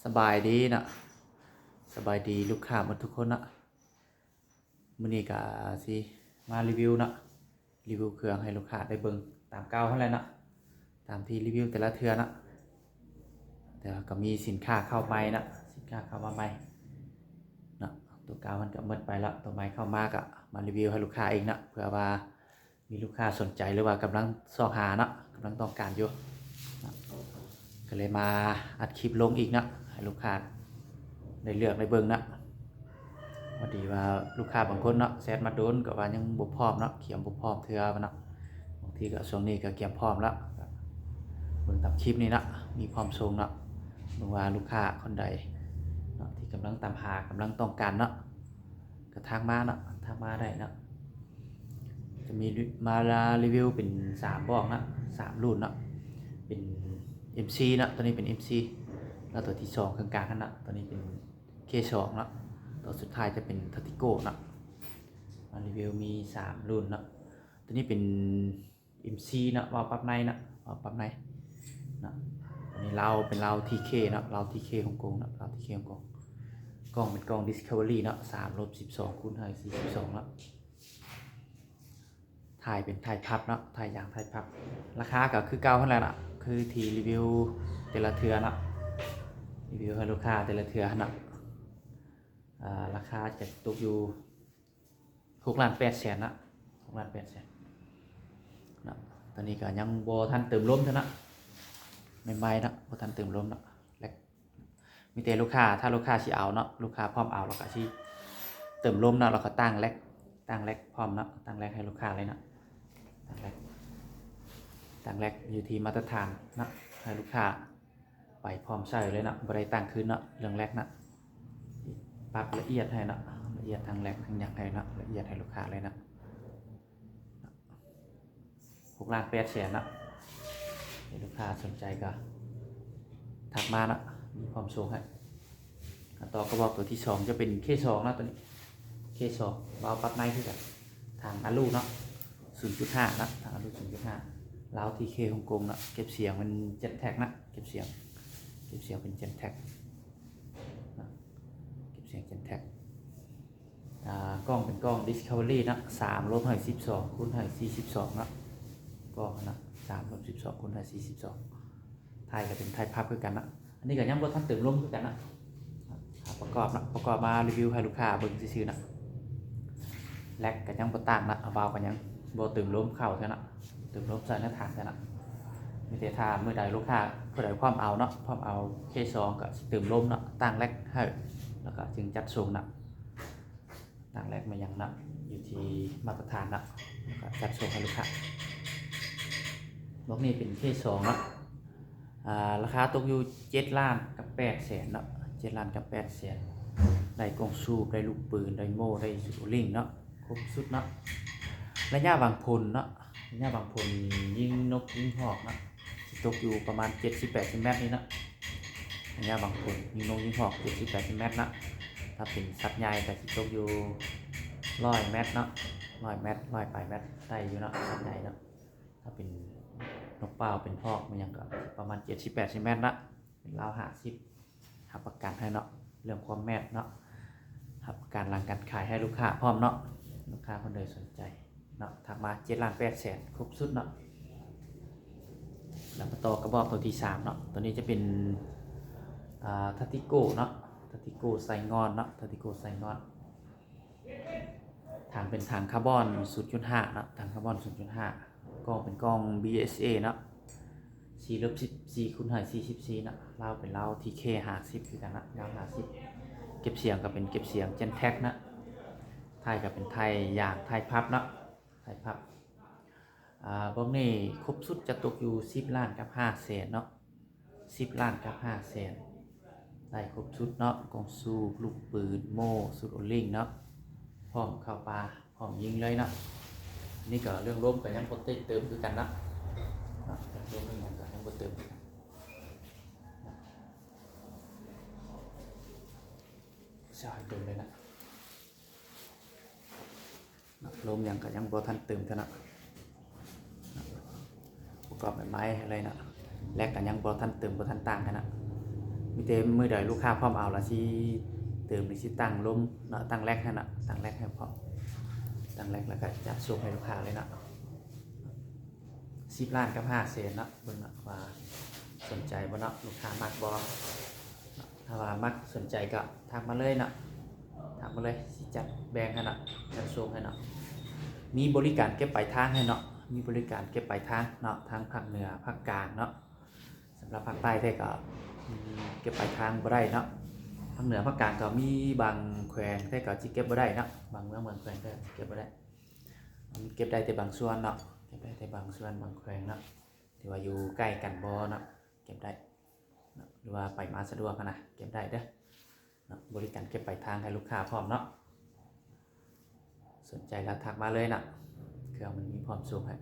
ສະບາຍດີເນາະ ສະບາຍດີລູກຄ້າໝົດທຸກຄົນເນາະ. ມື້ນີ້ກະຊິມາຣີວິວເນາະ ຣີວິວເຄື່ອງໃຫ້ລູກຄ້າໄດ້ເບິ່ງຕາມເກົ່າຫັ້ນແຫຼະເນາະ ຕາມທີ່ຣີວິວແຕ່ລະເທື່ອເນາະ. ແຕ່ວ່າກໍມີສິນຄ້າເຂົ້າໃໝ່ເນາະ ສິນຄ້າເຂົ້າມາໃໝ່ເນາະ ຕົວເກົ່າມັນກໍໝົດໄປແລ້ວ ຕົວໃໝ່ເຂົ້າມາກໍມາຣີວິວໃຫ້ລູກຄ້າອີກເນາະ ເພື່ອວ່າ ມີລູກຄ້າສົນໃຈ ຫຼືວ່າກຳລັງຊອກຫາເນາະ ກຳລັງຕ້ອງການຢູ່ເນາະ ກໍເລີຍມາອັດຄລິບລົງອີກເນາະ ໃຫ້ລູກຄ້າໄດ້ເລືອກໄດ້ເບິ່ງເນາະ. ພໍດີວ່າລູກຄ້າບາງຄົນເນາະ ແຊັດມາດົນກໍວ່າຍັງບໍ່ພ້ອມເນາະ ກຽມບໍ່ພ້ອມເທື່ອເນາະ. ບາງທີກໍຊ່ວງນີ້ກໍກຽມພ້ອມແລ້ວ ກໍເບິ່ງຕາມຄລິບນີ້ເນາະ ມີພ້ອມສົ່ງເນາະ. ເບິ່ງວ່າລູກຄ້າຄົນໃດເນາະ ທີ່ກຳລັງຕາມຫາ ກຳລັງຕ້ອງການເນາະ ກໍທັກມາເນາະ ທັກມາໄດ້ເນາະ. ຈະມີມາຣີວິວເປັນສາມບອກເນາະ ສາມລຸ້ນເນາະ ເປັນເອັມຊີເນາະ ຕົວນີ້ເປັນເອັມຊີ ແລ້ວຕົວທີສອງເຄິ່ງກາງຫັ້ນເນາະ ຕົວນີ້ເປັນເຄສອງເນາະ ຕົວສຸດທ້າຍຈະເປັນທາຕິໂກເນາະ. ມາຣີວິວມີສາມລຸ້ນເນາະ ຕົວນີ້ເປັນ ເອັມຊີເນາະ ວາວປັບໃນເນາະ ວາວປັບໃນເນາະ. ອັນນີ້ລາວເປັນລາວທີເຄເນາະ ລາວທີເຄຮົງກົງເນາະ ລາວທີເຄຮົງກົງ. ກ້ອງເປັນກ້ອງດິສຄັຟເວີຣີເນາະ ສາມລົບສິບສອງຄູນໃຫ້ສີ່ສິບສອງເນາະ. ທ້າຍເປັນທ້າຍພັບເນາະ ທ້າຍຢາງທ້າຍພັບ. ລາຄາກໍຄືເກົ່າຫັ້ນແຫຼະເນາະ ຄືທີ່ຣີວິວແຕ່ລະເທື່ອເນາະ ຣີວິວໃຫ້ລູກຄ້າແຕ່ລະເທື່ອຫັ້ນເນາະ. ອາ ລາຄາຈະຕົກຢູ່ ຫົກລ້ານແປດແສນນະ ຫົກລ້ານແປດແສນນະ. ຕອນນີ້ກໍຍັງບໍ່ທັນເຕີມລົມເທື່ອນະ ໃໝ່ໆນະ ບໍ່ທັນເຕີມລົມນະ. ແລັກ ມີແຕ່ລູກຄ້າ ຖ້າລູກຄ້າຊິເອົາເນາະ ລູກຄ້າພ້ອມເອົາ ແລ້ວກໍຊິເຕີມລົມນະ ແລ້ວກໍຕັ້ງແລັກ ຕັ້ງແລັກພ້ອມເນາະ ຕັ້ງແລັກໃຫ້ລູກຄ້າເລີຍນະ ຕັ້ງແລັກ ຕັ້ງແລັກຢູ່ທີ່ມາດຕະຖານນະ ໃຫ້ລູກຄ້າ ໄປພ້ອມໃຊ້ເລີຍເນາະ ບໍ່ໄດ້ຕັ້ງຄືນເນາະ ເລື່ອງແລັກເນາະ. ປັບລະອຽດໃຫ້ເນາະ ລະອຽດທັງແລັກທັງຫຍັງໃຫ້ເນາະ ລະອຽດໃຫ້ລູກຄ້າເລີຍເນາະ. ຫົກລ້ານແປດແສນເນາະ ໃຫ້ລູກຄ້າສົນໃຈກໍທັກມາເນາະ ມີພ້ອມສົ່ງໃຫ້. ຕໍ່ກະບອກຕົວທີສອງຈະເປັນເຄສອງເນາະ ຕົວນີ້ເຄສອງ ວາວປັບໃນຄືກັນ ຖັງອາລູເນາະ ສູນຈຸດຫ້າເນາະ ຖັງອາລູສູນຈຸດຫ້າ ລາວທີເຄຮົງກົງເນາະ. ເກັບສຽງເປັນເຈັດແທັກເນາະ ເກັບສຽງ ເກັບສຽງເປັນເຈັດແທັກເນາະ ເກັບສຽງເຈັດແທັກ. ອາ ກ້ອງເປັນກ້ອງດິສຄັຟເວີຣີເນາະ ສາມລົບໃຫ້ສິບສອງຄູນໃຫ້ສີ່ສິບສອງເນາະ ກ້ອງນະ ສາມລົບສິບສອງຄູນໃຫ້ສີ່ສິບສອງ. ທ້າຍກໍເປັນທ້າຍພັບຄືກັນເນາະ ອັນນີ້ກໍຍັງບໍ່ທັນເຕີມລົມຄືກັນເນາະ. ປະກອບເນາະ ປະກອບມາຣີວິວໃຫ້ລູກຄ້າເບິ່ງຊື່ໆເນາະ. ແລັກກໍຍັງບໍ່ຕັ້ງເນາະ ວາວກໍຍັງບໍ່ເຕີມລົມເຂົ້າເທື່ອເນາະ ເຕີມລົມໃສ່ໃນຖັງເທື່ອເນາະ. ມີແຕ່ຖ້າມື້ໃດລູກຄ້າຜູ້ໃດພ້ອມເອົາເນາະ ພ້ອມເອົາເຄສອງກໍຊິເຕີມລົມເນາະ ຕັ້ງແລັກໃຫ້ ແລ້ວກໍຈຶ່ງຈັດສົ່ງເນາະ. ຕັ້ງແລັກມາຫຍັງເນາະ ຢູ່ທີ່ມາດຕະຖານເນາະ ແລ້ວກໍຈັດສົ່ງໃຫ້ລູກຄ້າ. ບອກນີ້ເປັນເຄສອງເນາະ ອາ ລາຄາຕົກຢູ່ເຈັດລ້ານກັບແປດແສນເນາະ ເຈັດລ້ານກັບແປດແສນ. ໄດ້ກ້ອງສູບ ໄດ້ລູກປືນ ໄດ້ໂມ່ ໄດ້ສູບໂອລິງເນາະ ຄົບຊຸດເນາະ. ໄລຍະຫວັງຜົນເນາະ ໄລຍະຫວັງຜົນຍິງນົກຍິງຮອກເນາະ ຊິຕົກຢູ່ປະມານເຈັດສິບແປດສິບແມັດນີ້ເນາະ ໄລຍະຫວັງຜົນຍິງນົກຍິງຮອກເຈັດສິບແປດສິບແມັດເນາະ. ຖ້າເປັນສັດໃຫຍ່ກໍຊິຕົກຢູ່ຮ້ອຍແມັດເນາະ ຮ້ອຍແມັດ ຮ້ອຍປາຍແມັດໄດ້ຢູ່ເນາະ ສັດໃຫຍ່ເນາະ. ຖ້າເປັນນົກເປົ້າ ເປັນຮອກ ແມ່ນຫຍັງກໍປະມານເຈັດສິບແປດສິບແມັດເນາະ ເປັນລາວຫ້າສິບ. ຮັບປະກັນໃຫ້ເນາະ ເລື່ອງຄວາມແມ່ນເນາະ ຮັບປະກັນຫຼັງການຂາຍໃຫ້ລູກຄ້າພ້ອມເນາະ. ລູກຄ້າຄົນໃດສົນໃຈເນາະ ທັກມາ ເຈັດລ້ານແປດແສນ ຄົບຊຸດເນາະ. ແລ້ວມາຕໍ່ກະບອກຕົວທີສາມເນາະ ຕົວນີ້ຈະເປັນ ອາ ທາຕິໂກເນາະ ທາຕິໂກໄຊງ່ອນເນາະ ທາຕິໂກໄຊງ່ອນ. ຖັງເປັນຖັງຄາບອນສູນຈຸດຫ້າເນາະ ຖັງຄາບອນສູນຈຸດຫ້າ. ກ້ອງເປັນກ້ອງບີເອສເອເນາະ ສີ່ລົບສິບສີ່ຄູນໃຫ້ສີ່ສິບສີ່ເນາະ. ລາວເປັນລາວທີເຄຫ້າສິບຄືກັນເນາະ ລາວຫ້າສິບ. ເກັບສຽງກໍເປັນເກັບສຽງເຈັນແທັກເນາະ ທ້າຍກໍເປັນທ້າຍຢາງ ທ້າຍພັບເນາະ ທ້າຍພັບ. ອາ ພວກນີ້ຄົບຊຸດຈະຕົກຢູ່ສິບລ້ານກັບຫ້າແສນເນາະ ສິບລ້ານກັບຫ້າແສນ. ໄດ້ຄົບຊຸດເນາະ ກ້ອງສູບ ລູກປືນ ໂມ່ ສູບໂອລິງເນາະ ພ້ອມເຂົ້າປ່າ ພ້ອມຍິງເລີຍເນາະ. ນີ້ກໍເລື່ອງລົມກໍຍັງບໍ່ໄດ້ເຕີມຄືກັນເນາະ ເລື່ອງລົມເລື່ອງຫຍັງກໍຍັງບໍ່ເຕີມຄືກັນ ໃສ່ເຕີມເລີຍນະ. ລົມຫຍັງກໍຍັງບໍ່ທັນເຕີມເທື່ອເນາະ ປະກອບແບບໃໝ່ເລີຍເນາະ. ແລັກກໍຍັງບໍ່ທັນເຕີມ ບໍ່ທັນຕັ້ງເທື່ອເນາະ ມີ ເຕັມມື້ໃດລູກຄ້າພ້ອມເອົາລະຊິຕື່ມ ຫຼືຊິຕັ້ງລົມເນາະ ຕັ້ງແລັກໃຫ້ເນາະ ຕັ້ງແລັກໃຫ້ພ້ອມ ຕັ້ງແລັກແລ້ວກໍຈັດສົ່ງໃຫ້ລູກຄ້າເລີຍເນາະ. ສິບລ້ານກັບຫ້າແສນເນາະ ເບິ່ງເນາະວ່າສົນໃຈບໍ່ເນາະ ລູກຄ້າມັກບໍ່ເນາະ. ຖ້າວ່າມັກສົນໃຈກໍທັກມາເລີຍເນາະ ທັກມາເລີຍ ຊິຈັດແບ່ງໃຫ້ເນາະ ຈັດສົ່ງໃຫ້ເນາະ. ມີບໍລິການເກັບປາຍທາງໃຫ້ເນາະ ມີບໍລິການເກັບປາຍທາງເນາະ ທັງພາກເໜືອພາກກາງເນາະ. ສຳລັບພາກໃຕ້ແທ້ກໍ ອືມ ເກັບປາຍທາງບໍ່ໄດ້ເນາະ. ພາກເໜືອພາກກາງກໍມີບາງແຂວງແທ້ກໍຊິເກັບບໍ່ໄດ້ເນາະ ບາງເມືອງບາງແຂວງແທ້ຊິເກັບບໍ່ໄດ້ ມັນເກັບໄດ້ແຕ່ບາງສ່ວນເນາະ ເກັບໄດ້ແຕ່ບາງສ່ວນບາງແຂວງເນາະ ທີ່ວ່າຢູ່ໃກ້ກັນບໍ່ເນາະ ເກັບໄດ້ເນາະ ຫຼືວ່າໄປມາສະດວກຫັ້ນນະ ເກັບໄດ້ເດີເນາະ. ບໍລິການເກັບປາຍທາງໃຫ້ລູກຄ້າພ້ອມເນາະ. ສົນໃຈແລ້ວທັກມາເລີຍເນາະ ເຄື່ອງມັນມີພ້ອມສົ່ງໃຫ້.